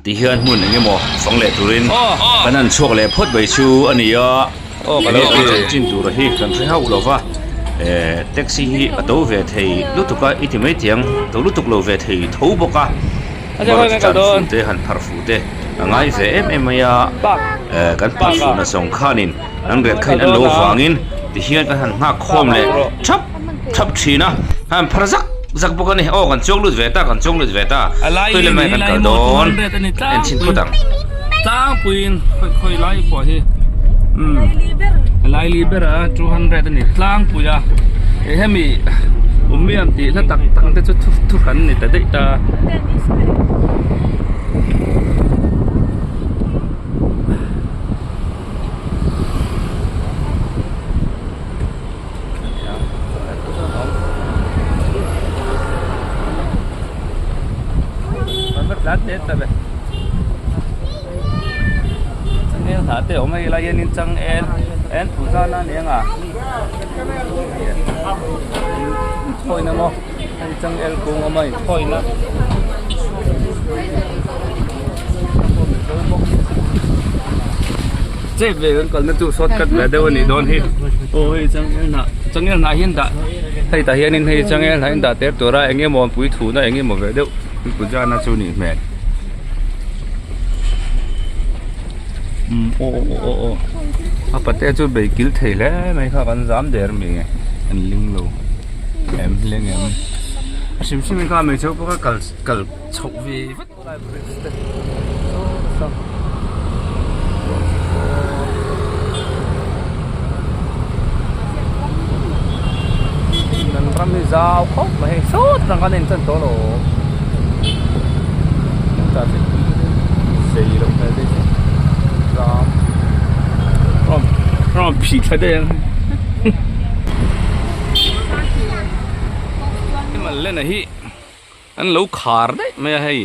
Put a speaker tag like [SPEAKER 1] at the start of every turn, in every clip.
[SPEAKER 1] Ti hian hmun eng emaw fang leh turin kan han chhuak leh phawt mai chu a ni a, enge kan chanchin tur hi kan hre hauh lo va, eh taxi hi a to ve thei lutuk a i ti mai thiang to lutuk lo ve thei tho bawk a, Maruti chan fuh te han pharh fuh te a ngai ve em em mai a, eh kan pharh fuh na zawng khanin an rel khain an lo vangin ti hian kan han nghak khawm leh thap. Thap thin a, han phar zak zak bawk a ni. Aw kan chuang lut ve ta, kan chuang lut ve ta. Khawi lamah kan kal dawn? En chhin phawt ang.
[SPEAKER 2] Tlangpuiin khawi khawi lai pawh hi umm a lai li ber a 200 a ni tlangpui a eh hemi umiam tih hla tak tak te chu thu thu hran ni ta daih ta. Changel hnah te a awm a helai hianin changel en phu zan a ni ang a inthawina maw hei changel kung awm a inthawina. Chep ve kan kalna chu shortcut ve deuh a nih dawn hi aw hei changel hnah changel hnah hian dah hei tah hianin hei changel hnah in dah tel tur a eng emaw an pui thuna eng emaw ve deuh an puja na chu nih hmel umm aw aw aw aw a pate chu bei kil thei hle mai kha kan zam der mi an ling lo em ling em a hrim hrim in kha hmeichhe ho pawh kha kal kal chhoh ve vat. Lai bridge te saw saw kan ram hi zau khawp mai hei sawt ang khan a in chan tawh lo traffic sei loh hmel te hi zam rawn phih thla daih ang animal len a hi. An lo khar daih mai a hei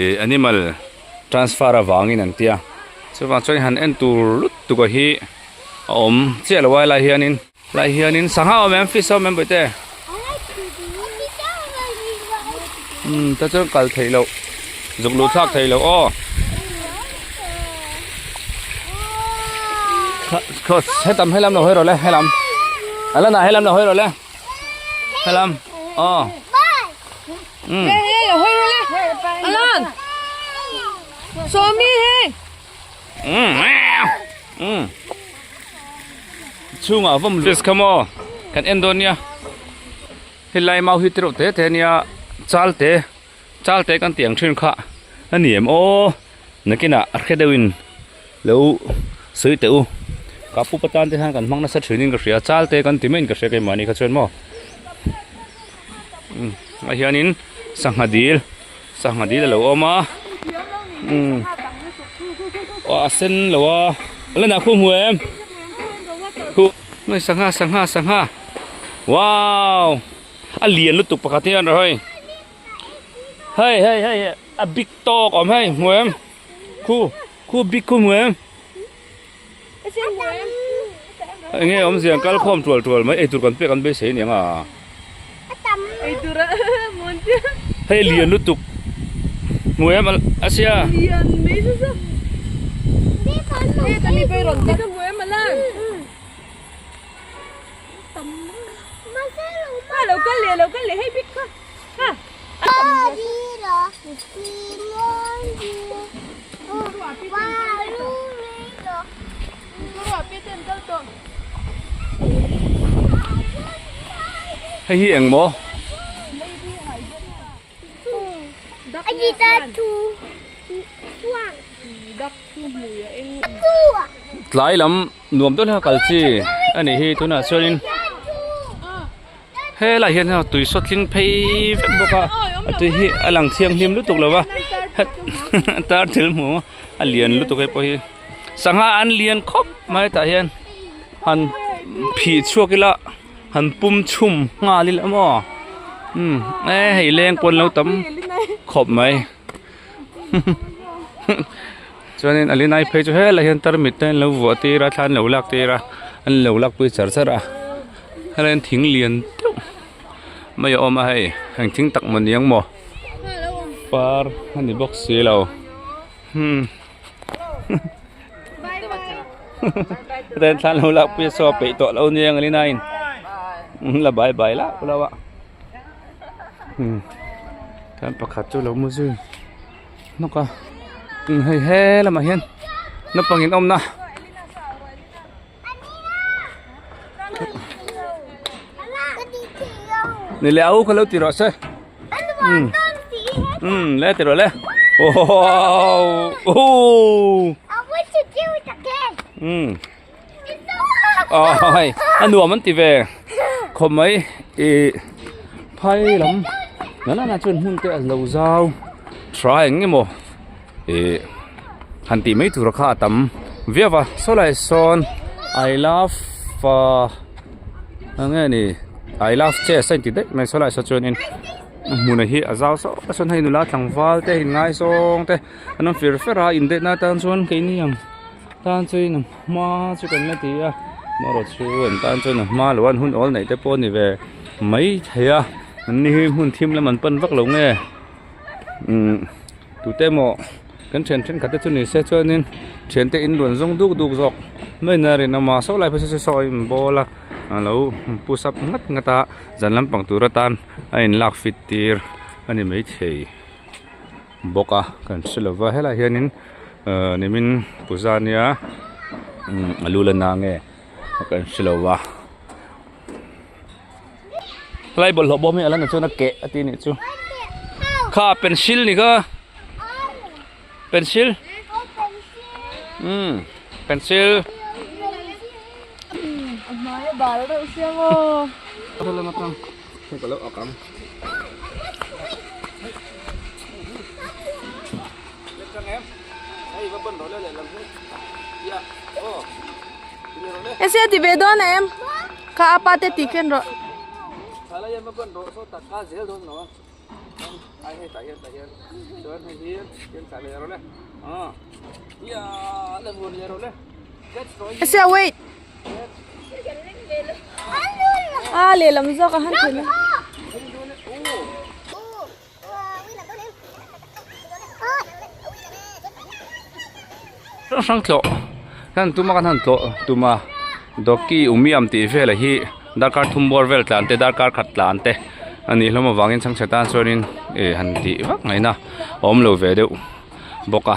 [SPEAKER 2] ih animal transfer avangin an tia chuvang chuan han en tur lutuk a hi a awm chiah lo a helai hianin helai hianin sangha a awm em fish a awm em bawihte umm ta chuan kal theih loh zuk luh thlak theih loh aw hetam helam lo hawi rawh le helam a la nah helam lo hawi rawh le. Helam. Aw.
[SPEAKER 3] Um. Hey, hey, hoi le. Alan. Sawmi hey.
[SPEAKER 2] Um. Um. Chhungah vawm fish kha maw kan en dawn nia helai mau hi tereuh te te nia chal te chal te kan tih ang thin kha a ni em aw nakinah a hre deuhin Lo sawi teh u, ka pu patan te hian kan hmang nasa thin in ka hria, chal te kan ti mai in ka hria keimahni kha chuan maw umm ah hianin sangha dil sangha dil a lo awm a umm aw a sen lo a la nah khu hmu em khu sangha sangha sangha wow a lian lutuk pakhat hian rawh hei hei hei hei a big tawk awm hei hmu em. Khu khu bik khu hmu em? Enge awmzia an kal khawm tual tual mai eitur kan pek an beisei aniang a. Hei lian lutuk hmu em a sia. Hei hi eng maw? Tlai lam nuam deuh hlek a kal chi a nih hi tunah chuanin. Helai hian hei tui saw tling phei vek bawk a a tui hi a lang thianghlim lutuk lo va tar thil hmu a lian lutuk hei pawh hi sangha an lian khawp mai tah hian han phih chhuak ila han pum chhum nghal ila maw umm e hei leng pawn lo tam khawp mai chuanin a linai phei chu helai hian tarmit te an lo vuah tir a thla an lo lak tir a an lo lakpui char char a. Helai hian thing lian deuh mai a awm a hei eng thing tak maw ni ang maw par a ni bawk si lo. Hmm. Then thlan lo lak pui saw peih tawh lo nia ang alina in. La bye bye la lo a. Hmm. Kan pakhat chu lo mu zui. Hnawk a. Hei he lamah hian naupang in awmna. Ni le au kha lo ti rawh se. Um. Um, le ti rawh le. Oh. Oh. Um. Oh, hei. A nuam an ti ve. Khawp mai i phai lam. Na na na chuan hmun te a lo zau. Try eng emaw. Ih han tih mai tur kha a tam viau va saw lai sawn I love ahh eng nge ni I love chess a inti daih mai saw lai saw chuanin hmun hi a zau sawt a sawn hei nula tlangval te inngaizawng te an awm fir fer a indaihna atan chuan keini ang tan chuan a hma chu kan la ti a amaherawhchu an tan chuan a hma loh a an hun awl neih te pawh a ni ve mai thei a an ni hi hmun thim lam an pan vak lo nge umm. Tute emaw kan thian thenkhat te chu ni se chuanin thiante in rawn zawng duk duk zawk mai na rinawm a saw lai phei saw saw a in bawl a a lo push up ngat ngat a zan lampang tur atan a in lak fit tir a ni maithei bawk a kan hre lova helaiah hianin ahh nimin puja nia umm a lu la na nge kan hre lova helai bawlhhlawh bawm hi a la na chuan a keh a ti anih chu kha pencil ni kha pencil umm pencil
[SPEAKER 3] Ese ti ve dawn em kha apa te ti khen rawh. Ese wait. A lehlam zawk a han thlen a.
[SPEAKER 2] Hrang hrang tlawh kan tum a kan han tlawh tum a dawki umiam tih vel hi darkar thum bawr vel tlan te darkar khat tlan te a nih hlawm avangin chhangchhe tan chuanin ih han tih vak ngaihna a awm lo ve deuh bawk a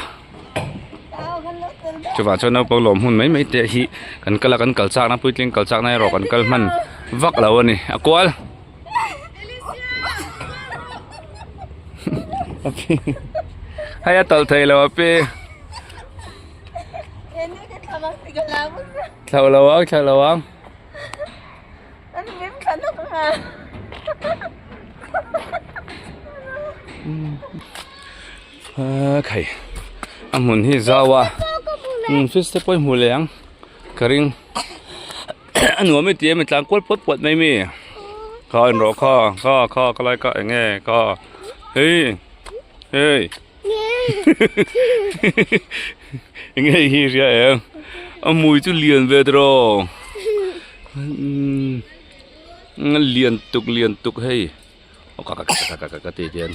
[SPEAKER 2] chuvang chuan naupang lawm hun mai mai te hi kan kal a kan kal chakna puitling kal chakna erawh kan kal hman vak lo a ni a kual. Hei a tawlh thei lo a pi. Thlauh lo ang thlauh lo ang. Khai a hmun hi zau a fish te pawh i hmu leh ang ka ring. A nuam i ti em i tlan kual puat puat mai mi kha en rawh kha kha kha ka lai ka eng nge kha hei hei eng nge hi hria em a hmui chu lian ve tiraw lian tuk lian tuk hei aw ka ka ka ka ka ti hian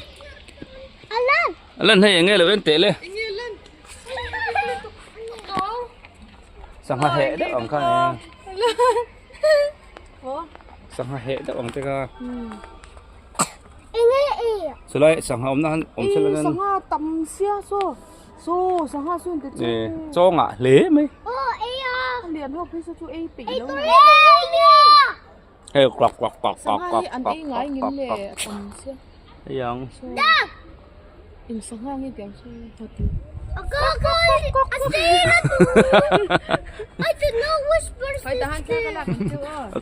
[SPEAKER 2] a lan hei eng nge lo en teh le. Sangha heh deuh ang kha ni sangha heh deuh ang te kha chulai sangha awmna han awm sela nan
[SPEAKER 3] sangha tam sia saw saw sangha saw te chu
[SPEAKER 2] chaw ngah hle mai
[SPEAKER 3] lian ho phei saw chu ei peih lo
[SPEAKER 2] hei kwak kwak kwak kwak
[SPEAKER 3] sangha
[SPEAKER 2] kwak
[SPEAKER 3] hi an
[SPEAKER 2] kwak
[SPEAKER 3] ei ngai
[SPEAKER 2] kwak
[SPEAKER 3] ngin le
[SPEAKER 2] kwak
[SPEAKER 3] tam sia
[SPEAKER 2] hei ang
[SPEAKER 3] eng sangha nge tiang chu hati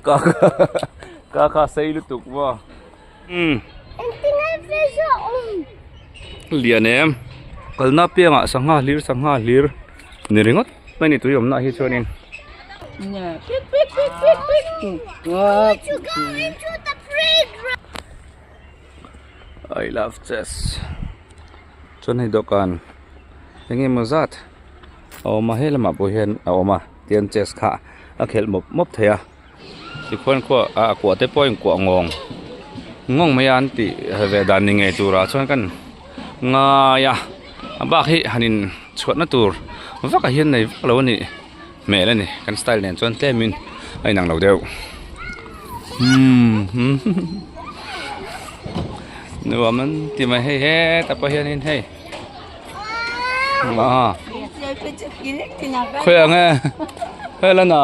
[SPEAKER 2] ka ka ka sei lutuk maw umm lian em kalna piangah sangha hlir sangha hlir ni ringawt mai ni tui awmna ah hi chuanin. I love chess chuan hei dawhkan eng emaw zat a awm a helamah pawh hian a awm a tian chess kha a khelh mawp mawp thei a tikhuan khuah ah a kuah te pawh a inkuah ngawng ngawng mai a an tih ve dan ni ngei turah chuan kan ngai a a bak hi han in. chhuahna tur vak ah hian nei vak lo a nih hmel a ni kan style nen chuan tlem in a inang lo deuh umm nuam an ti mai hei hetah pawh hianin hei ah khawi ang e hela na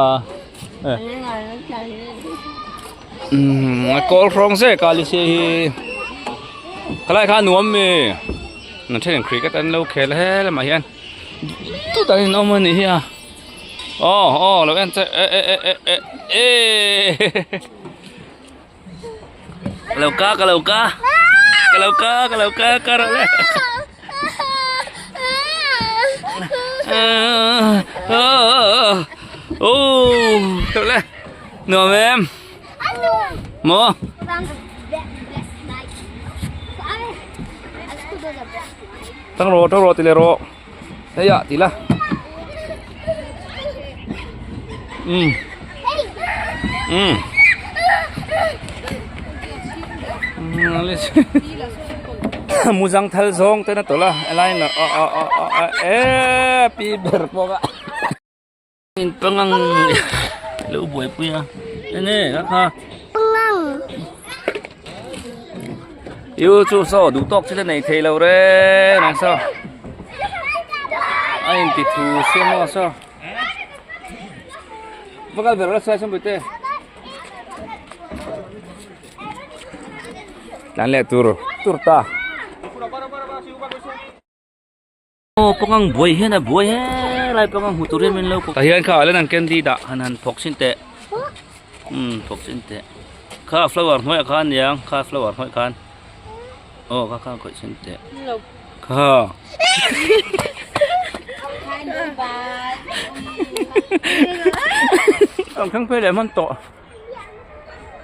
[SPEAKER 2] umm a kawl hrawng zek a lisi hi khalai kha a nuam mi an then cricket an lo khel he lamah hian tut an inawm a nih hi a aw aw lo en che e e e e e ka lo ka ka lo ka ka lo ka ka lo ka ka rawh le oh le nuam em maw tang rawh tang rawh ti leh rawh hei ah ti la um um muzang thal zawng ten a tawlh a helai in a a a a e pi ber pawh a in pangang lo buaipui a enge a kha Yêu chu saw duh tawk chu nei thei lo reng reng saw a in ti thu siam maw saw va kal ber la sai sawm te tlan leh tur tur ta. Aw pangang buai hian a buai helai pangang hmu tur hian min lo tah hian kha ah hian an candy dah han han phawk chhin teh umm phawk chhin teh kha flower hnuaiah khan aniang kha flower hnuaiah khan aw kha kha khawih chhin teh kha ang thleng phei leh hman tawh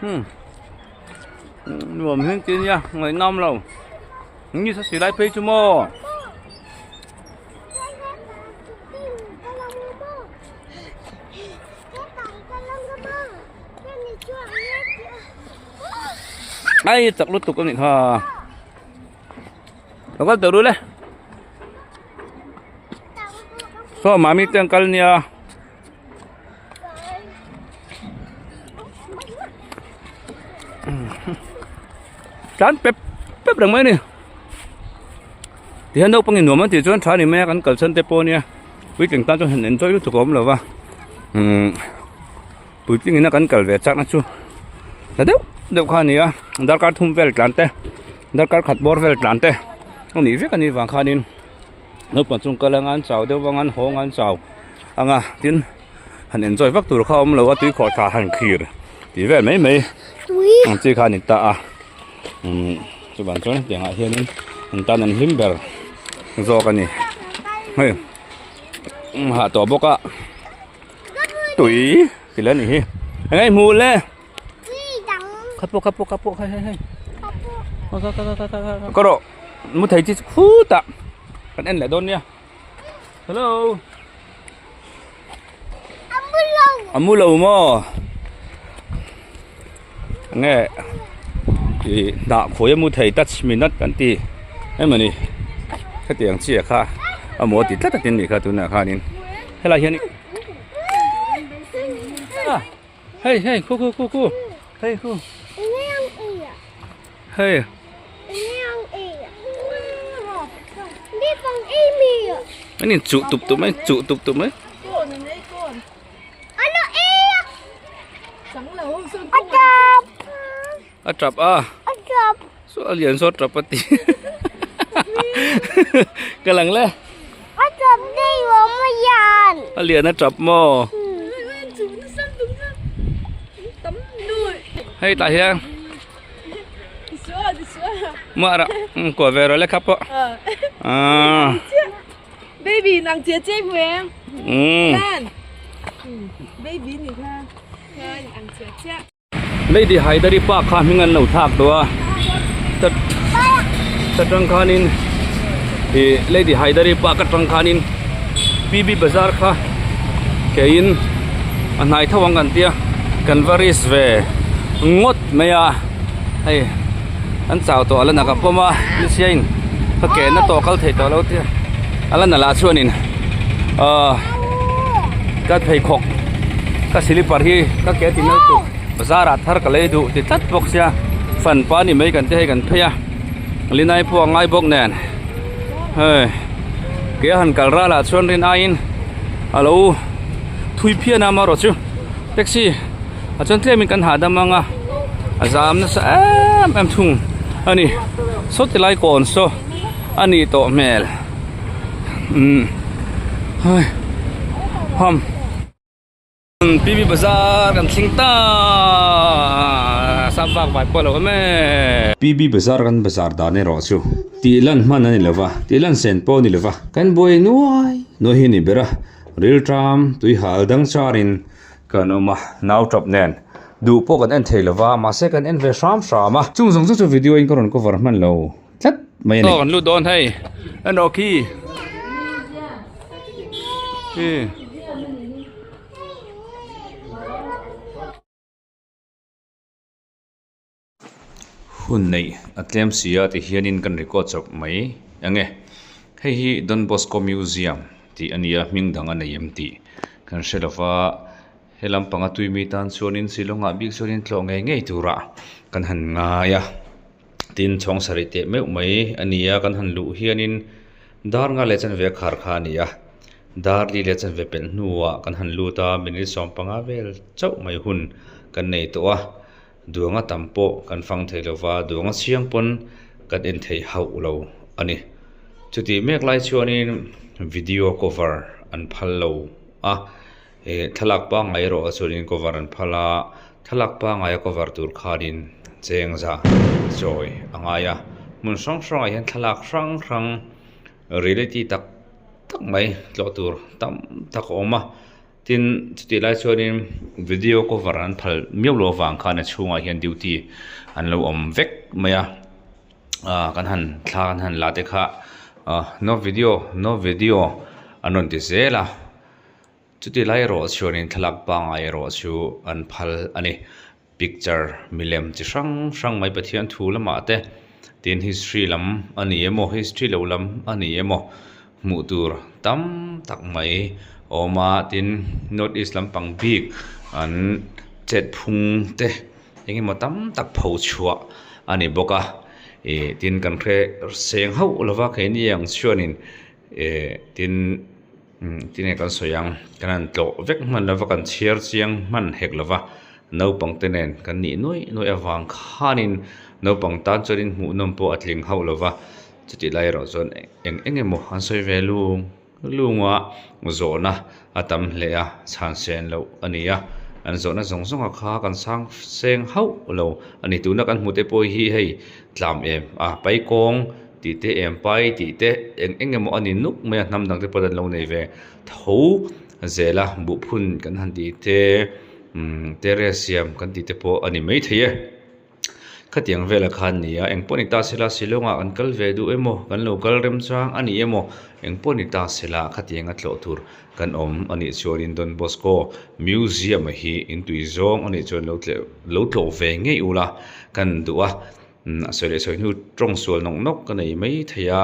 [SPEAKER 2] umm nuam hian ti ania ngaihnawm lo. Ni sa silai phei chu maw. Ai chak lutuk a nih kha. Lo kal tawh ru le. Saw mami te an kal nia. Tlan pep pep reng mai a ni tihian naupangin nuam an tih chuan tha a ni mai a kan kalsan te pawh ania puitling tan chuan han enjoy lutuk a awm lo va umm puitling ina kan kal ve chakna chu tha deuh deuh kha a ni a darkar thum vel tlan te darkar khat bawr vel tlan te a nih vek a nih vang khanin. Naupang chung kal anga an chau deuh anga an haw anga an chau anga tin han enjoy vak tur kha a awm lo a tui khawh thla han khir tih vel mai mai ang chi kha a ni ta a umm chuvang chuan hetiang ah hianin an tan an hlim ber zawk a ni hei hah tawh bawk a tui ti leh a nih hi eng nge i hmuh le. Kha pawh kha pawh kha pawh hei hei hei kha kha kha kha kha ka rawh mu thei chi chu khutah kan en leh dawn nia hello a mu lo maw enge ih hnah khawi a mu thei touch me not kan ti emawni hetiang chiah kha a maw ti tlat a tin nih kha tunah khanin helai hian. Hei hei khu khu khu khu hei khu hei anh nhìn trụ tụp tụp mấy trụ tụp tụp mấy a trap a so a lian so trap a ti ka lang le
[SPEAKER 4] A trap dei wa ma yan.
[SPEAKER 2] A lian a trap maw? Hei tah hian Muah rah kuah ve rawh le kha pawh.
[SPEAKER 3] Ah. Baby nang che che mu em.
[SPEAKER 2] Umm.
[SPEAKER 3] Baby ni kha. Ang che che.
[SPEAKER 2] Lady Haidari park kha hming an lo thlak tawh a ta ta tang khanin ih Lady Haidari park atang khanin P B bazar kha keiin a hnai tho ang kan tia kan va risk ve ngawt mai a hei an chau tawh a la nak a pawm a nisiain ka ke na tawh kal thei tawh lo tia. A la na lah chuanin ahh ka pheikhawk ka silipar hi ka ke ti nal tuk bazar ah thar ka lei duh ti tlat bawk sia fan pa ni mai kan te hei kan phei a linai pawh a ngai bawk nen hei ke a han kal ral ah chuan rin aiin a lo thui phian a amaherawh chu taxi a chuan tlem in kan hahdam ang a a zam nasa em em thung a ni saw ti lai kawn saw a nih tawh hmel umm hei ham P V bazar kan thleng ta sap vak vai pawh a lo awm e.
[SPEAKER 1] P B bazar kan bazar dan erawh chu tih lan hman a ni lova tih lan sen pawh a ni lova kan buai nuai nuai hi a ni ber a rilṭam tui hal dang charin Kan awm a, nau tap nen duh pawh kan en thei lo va, mahse kan en ve hram hram a. Chung zawng zawng chu video in ka rawn cover hman lo tlat mai a ni.
[SPEAKER 2] Aw kan lut dawn hei, en rawh khi. Khi.
[SPEAKER 1] Hun neih a tlem si a ti hianin kan record chawp mai ang e. Hei hi Don Bosco Museum tih a nia hming dang a nei em tih kan hre lo va, he lampanga tui mi tan chuanin Shillong ah bik chuanin tlawh ngei ngei turah kan han ngai a. Tin chhawng sarih teh meuh mai a ni a kan han luh hianin dar nga leh chanve a khar kha a ni a. Dar li leh chanve pelh hnuah kan han lut a minute 15 vel chauh mai hun kan nei tawh a. Duanga tam pawh kan fang thei lo va, duanga chhiang pawn kan en thei hauh lo a ni. Chutih mek lai chuanin video cover an phal lo a, eh thlalak pangngai erawh chuanin cover an phal a, thlalak pangngaia cover tur khanin cheng za chawi a ngai a. Hmun hrang hrangah hian thlalak hrang hrang reality tak tak mai tlawh tur tam tak a awm a. Tin, chutih lai chuanin video cover an phal miau loh avang khan a chhungah hian duty an lo awm vek mai a, ah kan han thla kan han la te kha ah no video no video an rawn ti zel a, chutih lai erawh chuanin thlalak pangngai erawh chu an phal a ni. Picture milem chi hrang hrang mai Pathian thu lamah te tin history lam a ni emaw history lo lam a ni emaw hmuh tur tam tak mai a awm a tin north east lampang bik an chet phung te eng emaw tam tak pho chhuah a ni bawk a ih tin kan hre seng hauh lova keini ang chuanin ih tin. Umm tinge kan sawi ang kan han tlawh vek hman lova kan chhiar chiang hman hek lova naupang te nen kan nih nuaih nuaih avang khanin naupang tan chuanin hmuhnawm pawh a tling hauh lova chutih lai erawh chuan eng eng emaw an sawi ve lung lung a zawhna a tam hle a chhan sen loh a ni a an zawhna zawng zawng a kha kan sang seng hauh lo a ni tuna kan hmuh te pawh hi hei tlam em a paikawng. Tih te em pai tih te eng eng emaw a ni nuk mai a hnam dang te pawh an lo nei ve tho zel a buhphun kan han tih te umm terrace siam kan tih te pawh a ni maithei e khatiang velah khan a ni a eng pawh ni ta sela Shillong ah kan kal ve duh emaw kan lo kal remchang a ni emaw eng pawh ni ta sela khatiang a tlawh tur kan awm a nih chuanin Don Bosco Museum hi in tui zawng a nih chuan lo tleh lo tlawh ve ngei ula kan duh a. A sawi leh sawi hnu tawng sual nawk nawk ka nei mai thei a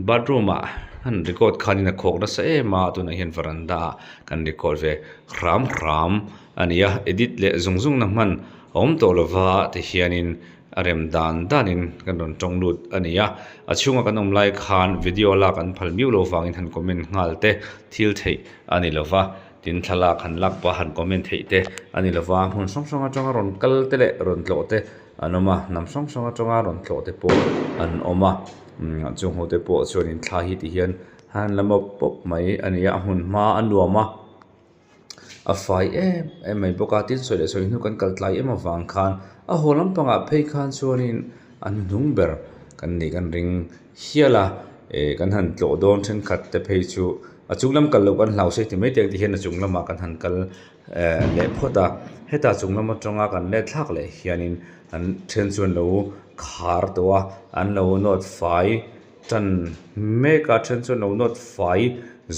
[SPEAKER 1] bathroom ah han record khanin a khawk nasa em a tunah hian veranda ah kan record ve hram hram a ni a edit leh zung zung na hman a awm tawh lova tihianin a rem dan danin kan rawn tawng lut a ni a a chhunga kan awm lai khan video lak an phal miau loh vangin han comment nghal te thil theih a ni lova. Tin thlalak han lak pah han comment theih te a ni lova hmun hrang hrang atanga rawn kal te leh rawn tlawh te an awm a hnam hrang hrang atanga rawn tlawh te pawh an awm a umm chung ho te pawh chuanin thla hi ti hian han la mawp pawp mai a ni a a hmun hma a nuam a a fai em em mai bawk a tin sawi leh sawi hnu kan kal tlai em avang khan a haw lampangah phei khan chuanin an hnuhnung ber kan nih kan ring hial a eh kan han tlawh dawn thenkhat te phei chu a chung lam kal loh kan hlau se ti mai te ang ti hian a chung lamah kan han kal eh leh phawt a hetah chung lam atanga kan let thlak leh hianin an then chu an lo khar tawh a an lo nawt fai tan mek a then chu an lo nawt fai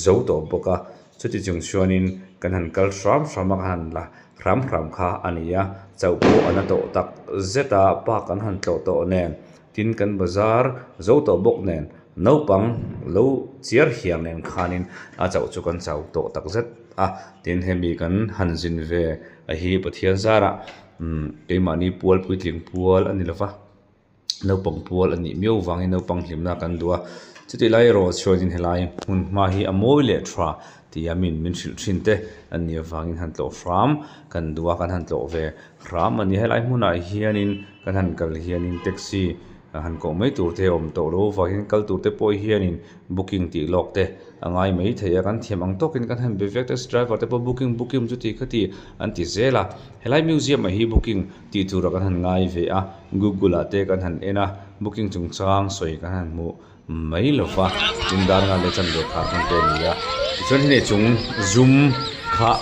[SPEAKER 1] zo tawh bawk a chuti chung chuanin kan han kal hram hram a kan han la hram hram kha a ni a chauh pawh a na tawh tak zet a park an han tlawh tawh nen tin kan bazar zo tawh bawk nen. Naupang lo chiar hiam nen khanin a chauh chu kan chau tawh tak zet a, tin hemi kan han zin ve a hi Pathian zarah umm keimahni pual puitling pual a ni lova naupang pual a nih miau vangin naupang hlimna kan duh a, chutih lai erawh chuanin helai hmun hma hi a mawi leh tha tia min min hrilh thin te a nih avangin han tlawh hram kan duh a kan han tlawh ve hram a ni. Helai hmunah hianin kan han kal hianin taxi han koh mai tur te a awm tawh lo avangin kal tur te pawh hianin booking tih lawk te a ngai mai thei a kan thiam ang tawkin kan han be vek taxi driver te pawh booking booking chuti khati an ti zel a helai museum ah hi booking tih turah kan han ngai ve a google ah te kan han en a booking chungchang sawi kan han hmuh mai lo va tin dar nghal leh chan lehkha hman te a ni a tichuan hei chung zum kha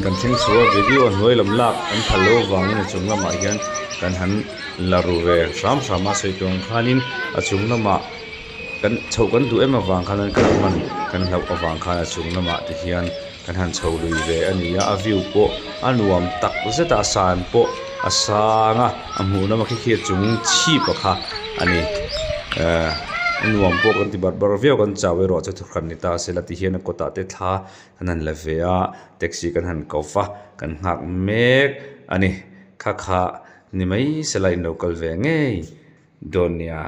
[SPEAKER 1] kan thleng chho a video hnuai lam lak an phal loh avangin a chung lamah hian kan han la ru ve hram hram a sawi tur ang khanin a chung lamah kan chhoh kan duh em avang khan an kal hman kan hlauh avang khan a chung lamah te hian kan han chho lui ve a ni a a view pawh a nuam tak zet a a san pawh a sang a a hmuh nawm a khi khi a chung chhip a kha a ni ehh a nuam pawh kan ti barh barh viau kan chau erawh chu thuhran ni ta se la ti hian a kawtah te thla kan han la ve a taxi kan han ko va kan nghak mek a ni kha kha ni mai se la in lo kal ve ngei dawn nia.